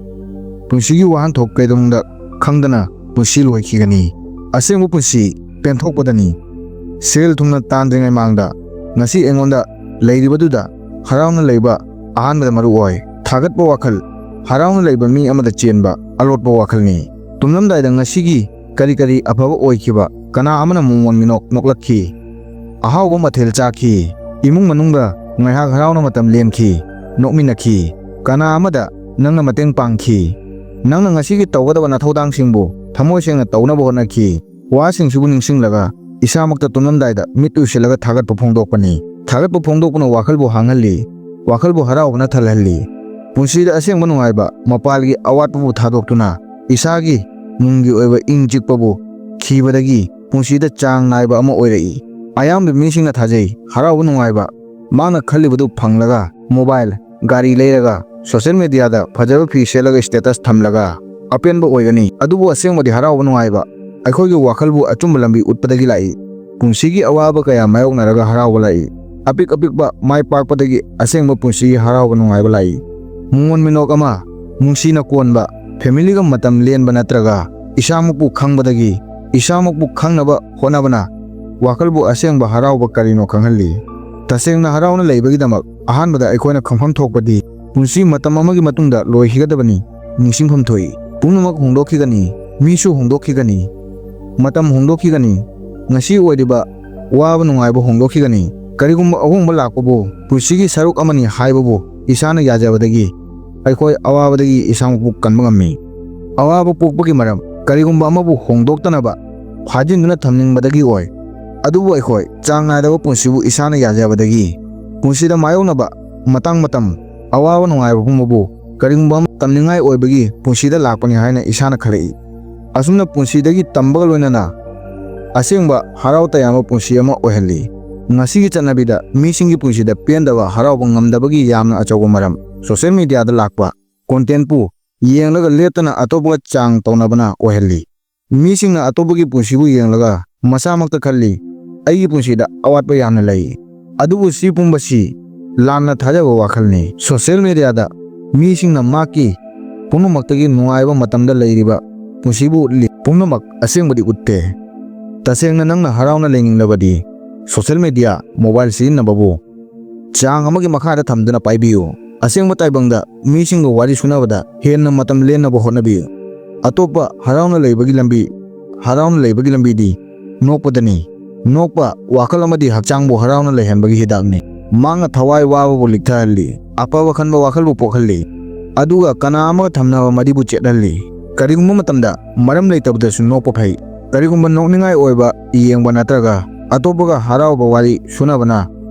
ꯄꯨꯟꯁꯤꯒꯤ ꯋꯥꯍꯟꯊꯣꯛ ꯀꯩꯗꯧꯅꯨꯡꯗ ꯈꯪꯗꯅ ꯄꯨꯟꯁꯤ ꯂꯣꯏꯈꯤꯒꯅꯤ꯫ ꯑꯁꯦꯡꯕ ꯄꯨꯟꯁꯤ ꯄꯦꯟꯊꯣꯛꯄꯗꯅꯤ꯫ ꯁꯦꯜ ꯊꯨꯝꯅ ꯇꯥꯟꯗ꯭ꯔꯤꯉꯩ ꯃꯥꯡꯗ ꯉꯁꯤ ꯑꯩꯉꯣꯟꯗ ꯂꯩꯔꯤꯕꯗꯨꯗ ꯍꯔꯥꯎꯅ ꯂꯩꯕ ꯑꯍꯥꯟꯕꯗ ꯃꯔꯨ ꯑꯣꯏ꯫ ꯊꯥꯒꯠꯄ ꯋꯥꯈꯜ, ꯍꯔꯥꯎꯅ ꯂꯩꯕ ꯃꯤ ꯑꯃꯗ ꯆꯦꯟꯕ ꯑꯂꯣꯠꯄ ꯋꯥꯈꯜꯅꯤ꯫ ꯇꯨꯝꯂꯝꯗꯥꯏꯗ ꯉꯁꯤꯒꯤ ꯀꯔꯤ ꯀꯔꯤ ꯑꯐꯕ ꯑꯣꯏꯈꯤꯕ? ꯀꯅꯥ ꯑꯃꯅ ꯃꯣꯃꯣꯟ ꯃꯤꯅꯣꯛ ꯅꯣꯛꯂꯛꯈꯤ? ꯑꯍꯥꯎꯕ ꯃꯊꯦꯜ ꯆꯥꯈꯤ꯫ ꯏꯃꯨꯡ ꯃꯅꯨꯡꯗ ꯉꯥꯏꯍꯥꯛ ꯍꯔꯥꯎꯅ ꯃꯇꯝ ꯂꯦꯟꯈꯤ, ꯅꯣꯛꯃꯤꯟꯅꯈꯤ꯫ ꯀꯅꯥ ꯑꯃꯗ ꯅꯪꯅ ꯃꯇꯦꯡ ꯄꯥꯡꯈꯤ꯫ ꯅꯪꯅ ꯉꯁꯤꯒꯤ ꯇꯧꯒꯗꯕ ꯅꯊꯧꯗꯥꯡꯁꯤꯡꯕꯨ ꯊꯃꯣꯏ ꯁꯦꯡꯅ ꯇꯧꯅꯕ ꯍꯣꯠꯅꯈꯤ꯫ ꯋꯥꯁꯤꯡꯁꯤꯕꯨ ꯅꯤꯡꯁꯤꯡꯂꯒ ꯏꯁꯥꯃꯛꯇ ꯇꯨꯝꯂꯝꯗꯥꯏꯗ ꯃꯤꯠ ꯎꯏꯁꯤꯜꯂꯒ ꯊꯥꯒꯠꯄ ꯐꯣꯡꯗꯣꯛꯄꯅꯤ꯫ ꯊꯥꯒꯠꯄ ꯐꯣꯡꯗꯣꯛꯄꯅ ꯋꯥꯈꯜꯕꯨ ꯍꯥꯡꯍꯜꯂꯤ, ꯋꯥꯈꯜꯕꯨ ꯍꯔꯥꯎꯕꯅ ꯊꯜꯍꯜꯂꯤ꯫ ꯄꯨꯟꯁꯤꯗ ꯑꯁꯦꯡꯕ ꯅꯨꯡꯉꯥꯏꯕ, ꯃꯄꯥꯜꯒꯤ ꯑꯋꯥꯠꯄꯕꯨ ꯊꯥꯗꯣꯛꯇꯨꯅ ꯏꯁꯥꯒꯤ ꯅꯨꯡꯒꯤ ꯑꯣꯏꯕ ꯏꯪ ꯆꯤꯛꯄꯕꯨ ꯊꯤꯕꯗꯒꯤ ꯄꯨꯟꯁꯤꯗ ꯆꯥꯡ ꯅꯥꯏꯕ ꯑꯃ ꯑꯣꯏꯔꯛꯏ꯫ ꯑꯌꯥꯝꯕ ꯃꯤꯁꯤꯡꯅ ꯊꯥꯖꯩ, ꯍꯔꯥꯎꯕ ꯅꯨꯡꯉꯥꯏꯕ, ꯃꯥꯅ ꯈꯜꯂꯤꯕꯗꯨ ꯐꯪꯂꯒ, ꯃꯣꯕꯥꯏꯜ, ꯒꯥꯔꯤ ꯂꯩꯔꯒ, ꯁꯣꯁꯤꯌꯦꯜ ꯃꯦꯗꯤꯌꯥꯗ ꯐꯖꯕ ꯐꯤ ꯁꯦꯠꯂꯒ ꯁ꯭ꯇꯦꯇꯁ ꯊꯝꯂꯒ ꯑꯄꯦꯟꯕ ꯑꯣꯏꯒꯅꯤ꯫ ꯑꯗꯨꯕꯨ ꯑꯁꯦꯡꯕꯗꯤ ꯍꯔꯥꯎꯕ ꯅꯨꯡꯉꯥꯏꯕ, ꯑꯩꯈꯣꯏꯒꯤ ꯋꯥꯈꯜꯕꯨ ꯑꯆꯨꯝꯕ ꯂꯝꯕꯤ ꯎꯠꯄꯗꯒꯤ ꯂꯥꯛꯏ꯫ ꯄꯨꯟꯁꯤꯒꯤ ꯑꯋꯥꯕ ꯀꯌꯥ ꯃꯥꯌꯣꯛꯅꯔꯒ ꯍꯔꯥꯎꯕ ꯂꯥꯛꯏ꯫ ꯑꯄꯤꯛ ꯑꯄꯤꯛꯄ ꯃꯥꯏ ꯄꯥꯛꯄꯗꯒꯤ ꯑꯁꯦꯡꯕ ꯄꯨꯟꯁꯤꯒꯤ ꯍꯔꯥꯎꯕ ꯅꯨꯡꯉꯥꯏꯕ ꯂꯥꯛꯏ꯫ ꯃꯣꯃꯣꯟ ꯃꯤꯅꯣꯛ ꯑꯃ, ꯅꯨꯡꯁꯤꯅ ꯀꯣꯟꯕ, ꯐꯦꯃꯤꯂꯤꯒ ꯃꯇꯝ ꯂꯦꯟꯕ ꯅꯠꯇ꯭ꯔꯒ ꯏꯁꯥꯃꯛꯄꯨ ꯈꯪꯕꯗꯒꯤ ꯏꯁꯥꯃꯛꯄꯨ ꯈꯪꯅꯕ ꯍꯣꯠꯅꯕꯅ ꯋꯥꯈꯜꯕꯨ ꯑꯁꯦꯡꯕ ꯍꯔꯥꯎꯕ ꯀꯔꯤꯅꯣ ꯈꯪꯍꯜꯂꯤ꯫ ꯇꯁꯦꯡꯅ ꯍꯔꯥꯎꯅ ꯂꯩꯕꯒꯤꯗꯃꯛ ꯑꯍꯥꯟꯕꯗ ꯑꯩꯈꯣꯏꯅ ꯈꯪꯐꯝ ꯊꯣꯛꯄꯗꯤ ꯄꯨꯟꯁꯤ ꯃꯇꯝ ꯑꯃꯒꯤ ꯃꯇꯨꯡꯗ ꯂꯣꯏꯈꯤꯒꯗꯕꯅꯤ꯫ ꯅꯤꯡꯁꯤꯡꯐꯝ ꯊꯣꯛꯏ꯫ ꯄꯨꯝꯅꯃꯛ ꯍꯣꯡꯗꯣꯛꯈꯤꯒꯅꯤ, ꯃꯤꯁꯨ ꯍꯣꯡꯗꯣꯛꯈꯤꯒꯅꯤ, ꯃꯇꯝ ꯍꯣꯡꯗꯣꯛꯈꯤꯒꯅꯤ, ꯉꯁꯤ ꯑꯣꯏꯔꯤꯕ ꯋꯥꯕ ꯅꯨꯡꯉꯥꯏꯕ ꯍꯣꯡꯗꯣꯛꯈꯤꯒꯅꯤ꯫ ꯀꯔꯤꯒꯨꯝꯕ ꯑꯍꯣꯡꯕ ꯂꯥꯛꯄꯕꯨ ꯄꯨꯟꯁꯤꯒꯤ ꯁꯔꯨꯛ ꯑꯃꯅꯤ ꯍꯥꯏꯕꯕꯨ ꯏꯁꯥꯅ ꯌꯥꯖꯕꯗꯒꯤ ꯑꯩꯈꯣꯏ ꯑꯋꯥꯕꯗꯒꯤ ꯏꯁꯥꯃꯛꯄꯨ ꯀꯟꯕ ꯉꯝꯃꯤ꯫ ꯑꯋꯥꯕ ꯄꯣꯛꯄꯒꯤ ꯃꯔꯝ, ꯀꯔꯤꯒꯨꯝꯕ ꯑꯃꯕꯨ ꯍꯣꯡꯗꯣꯛꯇꯅꯕ ꯐꯥꯖꯤꯟꯗꯨꯅ ꯊꯝꯅꯤꯡꯕꯗꯒꯤ ꯑꯣꯏ꯫ ꯑꯗꯨꯕꯨ ꯑꯩꯈꯣꯏ ꯆꯥꯡ ꯅꯥꯏꯗꯕ ꯄꯨꯟꯁꯤꯕꯨ ꯏꯁꯥꯅ ꯌꯥꯖꯕꯗꯒꯤ, ꯄꯨꯟꯁꯤꯗ ꯃꯥꯌꯣꯛꯅꯕ ꯃꯇꯥꯡ ꯃꯇꯝ, ꯑꯋꯥꯕ ꯅꯨꯡꯉꯥꯏꯕ ꯄꯨꯝꯕꯕꯨ ꯀꯔꯤꯒꯨꯝꯕ ꯑꯃ ꯇꯝꯅꯤꯡꯉꯥꯏ ꯑꯣꯏꯕꯒꯤ ꯄꯨꯟꯁꯤꯗ ꯂꯥꯛꯄꯅꯤ ꯍꯥꯏꯅ ꯏꯁꯥꯅ ꯈꯜꯂꯛꯏ꯫ ꯑꯁꯨꯝꯅ ꯄꯨꯟꯁꯤꯗꯒꯤ ꯇꯝꯕꯒ ꯂꯣꯏꯅꯅ ꯑꯁꯦꯡꯕ ꯍꯔꯥꯎ ꯇꯌꯥꯝꯕ ꯄꯨꯟꯁꯤ ꯑꯃ ꯑꯣꯏꯍꯜꯂꯤ꯫ ꯉꯁꯤꯒꯤ ꯆꯠꯅꯕꯤꯗ ꯃꯤꯁꯤꯡꯒꯤ ꯄꯨꯟꯁꯤꯗ ꯄꯦꯟꯗꯕ, ꯍꯔꯥꯎꯕ ꯉꯝꯗꯕꯒꯤ ꯌꯥꯝꯅ ꯑꯆꯧꯕ ꯃꯔꯝ social mediaꯗ ꯂꯥꯛꯄ contentꯄꯨ ꯌꯦꯡꯂꯒ ꯂꯦꯞꯇꯅ ꯑꯇꯣꯞꯄꯒ ꯆꯥꯡ ꯇꯧꯅꯕꯅ ꯑꯣꯏꯍꯜꯂꯤ꯫ ꯃꯤꯁꯤꯡꯅ ꯑꯇꯣꯞꯄꯒꯤ ꯄꯨꯟꯁꯤꯕꯨ ꯌꯦꯡꯂꯒ ꯃꯁꯥꯃꯛꯇ ꯈꯜꯂꯤ, "ꯑꯩꯒꯤ ꯄꯨꯟꯁꯤꯗ ꯑꯋꯥꯠꯄ ꯌꯥꯝꯅ ꯂꯩ"꯫ ꯑꯗꯨꯕꯨ ꯁꯤ ꯄꯨꯝꯕꯁꯤ ꯂꯥꯟꯅ ꯊꯥꯖꯕ ꯋꯥꯈꯜꯅꯤ꯫ Social mediaꯗ ꯃꯤꯁꯤꯡꯅ ꯃꯍꯥꯛꯀꯤ ꯄꯨꯝꯅꯃꯛꯇꯒꯤ ꯅꯨꯡꯉꯥꯏꯕ ꯃꯇꯝꯗ ꯂꯩꯔꯤꯕ ꯄꯨꯟꯁꯤꯕꯨ ꯎꯠꯂꯤ, ꯄꯨꯝꯅꯃꯛ ꯑꯁꯦꯡꯕꯗꯤ ꯎꯠꯇꯦ꯫ ꯇꯁꯦꯡꯅ ꯅꯪꯅ ꯍꯔꯥꯎꯅ ꯂꯩꯅꯤꯡꯂꯕꯗꯤ social media, mobile ꯁꯤꯖꯤꯟꯅꯕꯕꯨ ꯆꯥꯡ ꯑꯃꯒꯤ ꯃꯈꯥꯗ ꯊꯝꯗꯨꯅ ꯄꯥꯏꯕꯤꯌꯨ꯫ ꯑꯁꯦꯡꯕ ꯇꯥꯏꯕꯪꯗ ꯃꯤꯁꯤꯡꯒ ꯋꯥꯔꯤ ꯁꯨꯅꯕꯗ ꯍꯦꯟꯅ ꯃꯇꯝ ꯂꯦꯟꯅꯕ ꯍꯣꯠꯅꯕꯤꯌꯨ꯫ ꯑꯇꯣꯞꯄ ꯍꯔꯥꯎꯅ ꯂꯩꯕꯒꯤ ꯂꯝꯕꯤ, ꯍꯔꯥꯎꯅ ꯂꯩꯕꯒꯤ ꯂꯝꯕꯤꯗꯤ ꯅꯣꯛꯄꯗꯅꯤ꯫ ꯅꯣꯛꯄ ꯋꯥꯈꯜ ꯑꯃꯗꯤ ꯍꯛꯆꯥꯡꯕꯨ ꯍꯔꯥꯎꯅ ꯂꯩꯍꯟꯕꯒꯤ ꯍꯤꯗꯥꯛꯅꯤ꯫ ꯃꯍꯥꯛꯅ ꯊꯋꯥꯏ ꯋꯥꯕꯕꯨ ꯂꯤꯛꯊꯍꯜꯂꯤ, ꯑꯐꯕ ꯈꯟꯕ ꯋꯥꯈꯜꯕꯨ ꯄꯣꯛꯍꯜꯂꯤ, ꯑꯗꯨꯒ ꯀꯅꯥ ꯑꯃꯒ ꯊꯝꯅꯕ ꯃꯔꯤꯕꯨ ꯆꯦꯠꯍꯜꯂꯤ꯫ ꯀꯔꯤꯒꯨꯝꯕ ꯃꯇꯝꯗ ꯃꯔꯝ ꯂꯩꯇꯕꯗꯁꯨ ꯅꯣꯛꯄ ꯐꯩ꯫ ꯀꯔꯤꯒꯨꯝꯕ ꯅꯣꯛꯅꯤꯡꯉꯥꯏ ꯑꯣꯏꯕ ꯌꯦꯡꯕ ꯅꯠꯇ꯭ꯔꯒ ꯑꯇꯣꯞꯄꯒ ꯍꯔꯥꯎꯕ ꯋꯥꯔꯤ ꯁꯨꯅꯕꯅ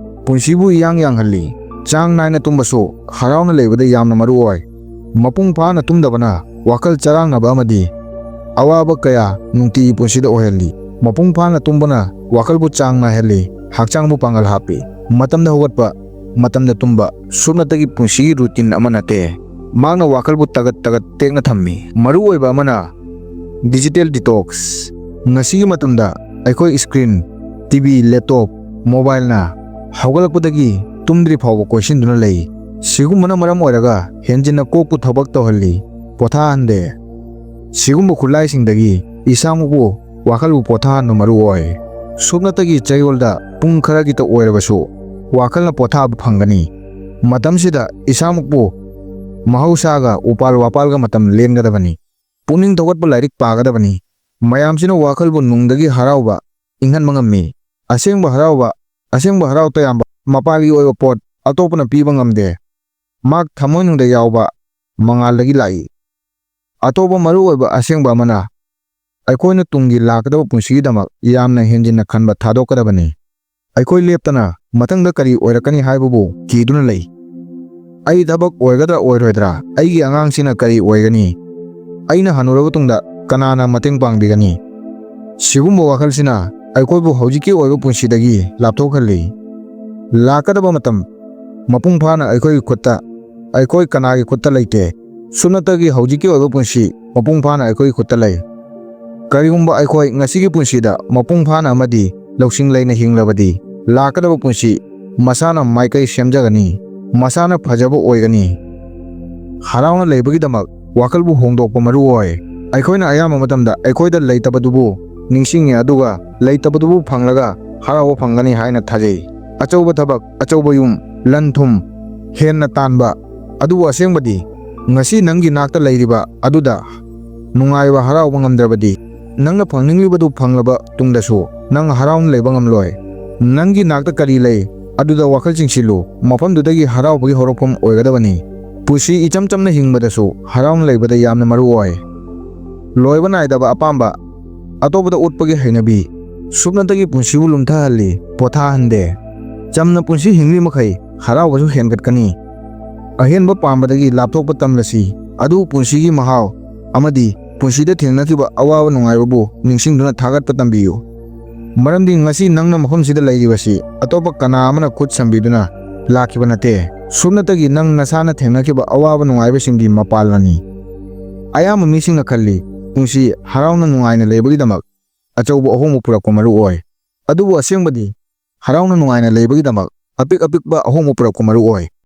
ꯄꯨꯟꯁꯤꯕꯨ ꯏꯌꯥꯡ ꯌꯥꯡꯍꯜꯂꯤ꯫ ꯆꯥꯡ ꯅꯥꯏꯅ ꯇꯨꯝꯕꯁꯨ ꯍꯔꯥꯎꯅ ꯂꯩꯕꯗ ꯌꯥꯝꯅ ꯃꯔꯨ ꯑꯣꯏ꯫ ꯃꯄꯨꯡ ꯐꯥꯅ ꯇꯨꯝꯗꯕꯅ ꯋꯥꯈꯜ ꯆꯔꯥꯡꯅꯕ ꯑꯃꯗꯤ ꯑꯋꯥꯕ ꯀꯌꯥ ꯅꯨꯡꯇꯤꯒꯤ ꯄꯨꯟꯁꯤꯗ ꯑꯣꯏꯍꯜꯂꯤ꯫ ꯃꯄꯨꯡ ꯐꯥꯅ ꯇꯨꯝꯕꯅ ꯋꯥꯈꯜꯕꯨ ꯆꯥꯡ ꯅꯥꯏꯍꯜꯂꯤ, ꯍꯛꯆꯥꯡꯕꯨ ꯄꯥꯡꯒꯜ ꯍꯥꯞꯄꯤ꯫ ꯃꯇꯝꯗ ꯍꯧꯒꯠꯄ, ꯃꯇꯝꯗ ꯇꯨꯝꯕ, ꯁꯨꯞꯅꯇꯒꯤ ꯄꯨꯟꯁꯤꯒꯤ routine ꯑꯃ ꯅꯠꯇꯦ꯫ ꯃꯍꯥꯛꯅ ꯋꯥꯈꯜꯕꯨ ꯇꯒꯠ ꯇꯒꯠ ꯇꯦꯛꯅ ꯊꯝꯃꯤ꯫ ꯃꯔꯨ ꯑꯣꯏꯕ ꯑꯃꯅ, digital detox꯫ ꯉꯁꯤꯒꯤ ꯃꯇꯝꯗ ꯑꯩꯈꯣꯏ screen, TV, laptop, mobileꯅ ꯍꯧꯒꯠꯂꯛꯄꯗꯒꯤ ꯇꯨꯝꯗ꯭ꯔꯤ ꯐꯥꯎꯕ ꯀꯣꯏꯁꯤꯟꯗꯨꯅ ꯂꯩ꯫ ꯁꯤꯒꯨꯝꯕꯅ ꯃꯔꯝ ꯑꯣꯏꯔꯒ ꯍꯦꯟꯖꯤꯟꯅ ꯀꯣꯛꯄꯨ ꯊꯕꯛ ꯇꯧꯍꯜꯂꯤ, ꯄꯣꯊꯥꯍꯟꯗꯦ꯫ ꯁꯤꯒꯨꯝꯕ ꯈꯨꯠꯂꯥꯏꯁꯤꯡꯗꯒꯤ ꯏꯁꯥꯃꯛꯄꯨ ꯋꯥꯈꯜꯕꯨ ꯄꯣꯊꯥꯍꯟꯕ ꯃꯔꯨ ꯑꯣꯏ꯫ ꯁꯨꯞꯅꯇꯒꯤ ꯆꯌꯣꯜꯗ ꯄꯨꯡ ꯈꯔꯒꯤꯇ ꯑꯣꯏꯔꯕꯁꯨ ꯋꯥꯈꯜꯅ ꯄꯣꯊꯥꯕ ꯐꯪꯒꯅꯤ꯫ ꯃꯇꯝꯁꯤꯗ ꯏꯁꯥꯃꯛꯄꯨ ꯃꯍꯧꯁꯥꯒ ꯎꯄꯥꯜ ꯋꯥꯄꯥꯜꯒ ꯃꯇꯝ ꯂꯦꯟꯒꯗꯕꯅꯤ꯫ ꯄꯨꯛꯅꯤꯡ ꯊꯧꯒꯠꯄ ꯂꯥꯏꯔꯤꯛ ꯄꯥꯒꯗꯕꯅꯤ꯫ ꯃꯌꯥꯝꯁꯤꯅ ꯋꯥꯈꯜꯕꯨ ꯅꯨꯡꯗꯒꯤ ꯍꯔꯥꯎꯕ ꯏꯪꯍꯟꯕ ꯉꯝꯃꯤ꯫ ꯑꯁꯦꯡꯕ ꯍꯔꯥꯎꯕ, ꯑꯁꯦꯡꯕ ꯍꯔꯥꯎ ꯇꯌꯥꯝꯕ ꯃꯄꯥꯒꯤ ꯑꯣꯏꯕ ꯄꯣꯠ ꯑꯇꯣꯞꯄꯅ ꯄꯤꯕ ꯉꯝꯗꯦ꯫ ꯃꯍꯥꯛ ꯊꯃꯣꯏꯅꯨꯡꯗ ꯌꯥꯎꯕ ꯃꯉꯥꯜꯗꯒꯤ ꯂꯥꯛꯏ꯫ ꯑꯇꯣꯞꯄ ꯃꯔꯨꯑꯣꯏꯕ ꯑꯁꯦꯡꯕ ꯑꯃꯅ, ꯑꯩꯈꯣꯏꯅ ꯇꯨꯡꯒꯤ ꯂꯥꯛꯀꯗꯕ ꯄꯨꯟꯁꯤꯒꯤꯗꯃꯛ ꯌꯥꯝꯅ ꯍꯦꯟꯖꯤꯟꯅ ꯈꯟꯕ ꯊꯥꯗꯣꯛꯀꯗꯕꯅꯤ꯫ ꯑꯩꯈꯣꯏ ꯂꯦꯞꯇꯅ ꯃꯊꯪꯗ ꯀꯔꯤ ꯑꯣꯏꯔꯛꯀꯅꯤ ꯍꯥꯏꯕꯕꯨ ꯀꯤꯗꯨꯅ ꯂꯩ꯫ "ꯑꯩ ꯊꯕꯛ ꯑꯣꯏꯒꯗ꯭ꯔꯥ ꯑꯣꯏꯔꯣꯏꯗ꯭ꯔꯥ? ꯑꯩꯒꯤ ꯑꯉꯥꯡꯁꯤꯅ ꯀꯔꯤ ꯑꯣꯏꯒꯅꯤ? ꯑꯩꯅ ꯍꯟꯅꯨꯔꯕ ꯇꯨꯡꯗ ꯀꯅꯥꯅ ꯃꯇꯦꯡ ꯄꯥꯡꯕꯤꯒꯅꯤ?" ꯁꯤꯒꯨꯝꯕ ꯋꯥꯈꯜꯁꯤꯅ ꯑꯩꯈꯣꯏꯕꯨ ꯍꯧꯖꯤꯛꯀꯤ ꯑꯣꯏꯕ ꯄꯨꯟꯁꯤꯗꯒꯤ ꯂꯥꯞꯊꯣꯛꯍꯜꯂꯤ꯫ ꯂꯥꯛꯀꯗꯕ ꯃꯇꯝ ꯃꯄꯨꯡ ꯐꯥꯅ ꯑꯩꯈꯣꯏꯒꯤ ꯈꯨꯠꯇ, ꯑꯩꯈꯣꯏ ꯀꯅꯥꯒꯤ ꯈꯨꯠꯇ ꯂꯩꯇꯦ꯫ ꯁꯨꯞꯅꯇꯒꯤ ꯍꯧꯖꯤꯛꯀꯤ ꯑꯣꯏꯕ ꯄꯨꯟꯁꯤ ꯃꯄꯨꯡ ꯐꯥꯅ ꯑꯩꯈꯣꯏꯒꯤ ꯈꯨꯠꯇ ꯂꯩ꯫ ꯀꯔꯤꯒꯨꯝꯕ ꯑꯩꯈꯣꯏ ꯉꯁꯤꯒꯤ ꯄꯨꯟꯁꯤꯗ ꯃꯄꯨꯡ ꯐꯥꯅ ꯑꯃꯗꯤ ꯂꯧꯁꯤꯡ ꯂꯩꯅ ꯍꯤꯡꯂꯕꯗꯤ, ꯂꯥꯛꯀꯗꯕ ꯄꯨꯟꯁꯤ ꯃꯁꯥꯅ ꯃꯥꯏꯀꯩ ꯁꯦꯝꯖꯒꯅꯤ, ꯃꯁꯥꯅ ꯐꯖꯕ ꯑꯣꯏꯒꯅꯤ꯫ ꯍꯔꯥꯎꯅ ꯂꯩꯕꯒꯤꯗꯃꯛ ꯋꯥꯈꯜꯕꯨ ꯍꯣꯡꯗꯣꯛꯄ ꯃꯔꯨ ꯑꯣꯏ꯫ ꯑꯩꯈꯣꯏꯅ ꯑꯌꯥꯝꯕ ꯃꯇꯝꯗ ꯑꯩꯈꯣꯏꯗ ꯂꯩꯇꯕꯗꯨꯕꯨ ꯅꯤꯡꯁꯤꯡꯉꯤ, ꯑꯗꯨꯒ ꯂꯩꯇꯕꯗꯨꯕꯨ ꯐꯪꯂꯒ ꯍꯔꯥꯎꯕ ꯐꯪꯒꯅꯤ ꯍꯥꯏꯅ ꯊꯥꯖꯩ꯫ ꯑꯆꯧꯕ ꯊꯕꯛ, ꯑꯆꯧꯕ ꯌꯨꯝ, ꯂꯟ ꯊꯨꯝ ꯍꯦꯟꯅ ꯇꯥꯟꯕ, ꯑꯗꯨꯕꯨ ꯑꯁꯦꯡꯕꯗꯤ ꯉꯁꯤ ꯅꯪꯒꯤ ꯅꯥꯛꯇ ꯂꯩꯔꯤꯕ ꯑꯗꯨꯗ ꯅꯨꯡꯉꯥꯏꯕ, ꯍꯔꯥꯎꯕ ꯉꯝꯗ꯭ꯔꯕꯗꯤ, ꯅꯪꯅ ꯐꯪꯅꯤꯡꯂꯤꯕꯗꯨ ꯐꯪꯂꯕ ꯇꯨꯡꯗꯁꯨ ꯅꯪ ꯍꯔꯥꯎꯅ ꯂꯩꯕ ꯉꯝꯂꯣꯏ꯫ ꯅꯪꯒꯤ ꯅꯥꯛꯇ ꯀꯔꯤ ꯂꯩ, ꯑꯗꯨꯗ ꯋꯥꯈꯜ ꯆꯤꯡꯁꯤꯜꯂꯨ꯫ ꯃꯐꯝꯗꯨꯗꯒꯤ ꯍꯔꯥꯎꯕꯒꯤ ꯍꯧꯔꯛꯐꯝ ꯑꯣꯏꯒꯗꯕꯅꯤ꯫ ꯄꯨꯟꯁꯤ ꯏꯆꯝ ꯆꯝꯅ ꯍꯤꯡꯕꯗꯁꯨ ꯍꯔꯥꯎꯅ ꯂꯩꯕꯗ ꯌꯥꯝꯅ ꯃꯔꯨ ꯑꯣꯏ꯫ ꯂꯣꯏꯕ ꯅꯥꯏꯗꯕ ꯑꯄꯥꯝꯕ, ꯑꯇꯣꯞꯄꯗ ꯎꯠꯄꯒꯤ ꯍꯩꯅꯕꯤ, ꯁꯨꯞꯅꯇꯒꯤ ꯄꯨꯟꯁꯤꯕꯨ ꯂꯨꯝꯊꯍꯜꯂꯤ, ꯄꯣꯊꯥꯍꯟꯗꯦ꯫ ꯆꯝꯅ ꯄꯨꯟꯁꯤ ꯍꯤꯡꯂꯤ ꯃꯈꯩ ꯍꯔꯥꯎꯕꯁꯨ ꯍꯦꯟꯒꯠꯀꯅꯤ꯫ ꯑꯍꯦꯟꯕ ꯄꯥꯝꯕꯗꯒꯤ ꯂꯥꯞꯊꯣꯛꯄ ꯇꯝꯂꯁꯤ, ꯑꯗꯨ ꯄꯨꯟꯁꯤꯒꯤ ꯃꯍꯥꯎ ꯑꯃꯗꯤ ꯄꯨꯟꯁꯤꯗ ꯊꯦꯡꯅꯈꯤꯕ ꯑꯋꯥꯕ ꯅꯨꯡꯉꯥꯏꯕꯕꯨ ꯅꯤꯡꯁꯤꯡꯗꯨꯅ ꯊꯥꯒꯠꯄ ꯇꯝꯕꯤꯌꯨ꯫ ꯃꯔꯝꯗꯤ ꯉꯁꯤ ꯅꯪꯅ ꯃꯐꯝꯁꯤꯗ ꯂꯩꯔꯤꯕꯁꯤ ꯑꯇꯣꯞꯄ ꯀꯅꯥ ꯑꯃꯅ ꯈꯨꯠ ꯁꯝꯕꯤꯗꯨꯅ ꯂꯥꯛꯈꯤꯕ ꯅꯠꯇꯦ꯫ ꯁꯨꯞꯅꯇꯒꯤ ꯅꯪ ꯅꯁꯥꯅ ꯊꯦꯡꯅꯈꯤꯕ ꯑꯋꯥꯕ ꯅꯨꯡꯉꯥꯏꯕꯁꯤꯡꯒꯤ ꯃꯄꯥꯜꯅꯅꯤ꯫ ꯑꯌꯥꯝꯕ ꯃꯤꯁꯤꯡꯅ ꯈꯜꯂꯤ, ꯄꯨꯟꯁꯤ ꯍꯔꯥꯎꯅ ꯅꯨꯡꯉꯥꯏꯅ ꯂꯩꯕꯒꯤꯗꯃꯛ ꯑꯆꯧꯕ ꯑꯍꯣꯡꯕ ꯄꯨꯔꯛꯄ ꯃꯔꯨ ꯑꯣꯏ꯫ ꯑꯗꯨꯕꯨ ꯑꯁꯦꯡꯕꯗꯤ ꯍꯔꯥꯎꯅ ꯅꯨꯡꯉꯥꯏꯅ ꯂꯩꯕꯒꯤꯗꯃꯛ ꯑꯄꯤꯛ ꯑꯄꯤꯛꯄ ꯑꯍꯣꯡꯕ ꯄꯨꯔꯛꯄ ꯃꯔꯨ ꯑꯣꯏ꯫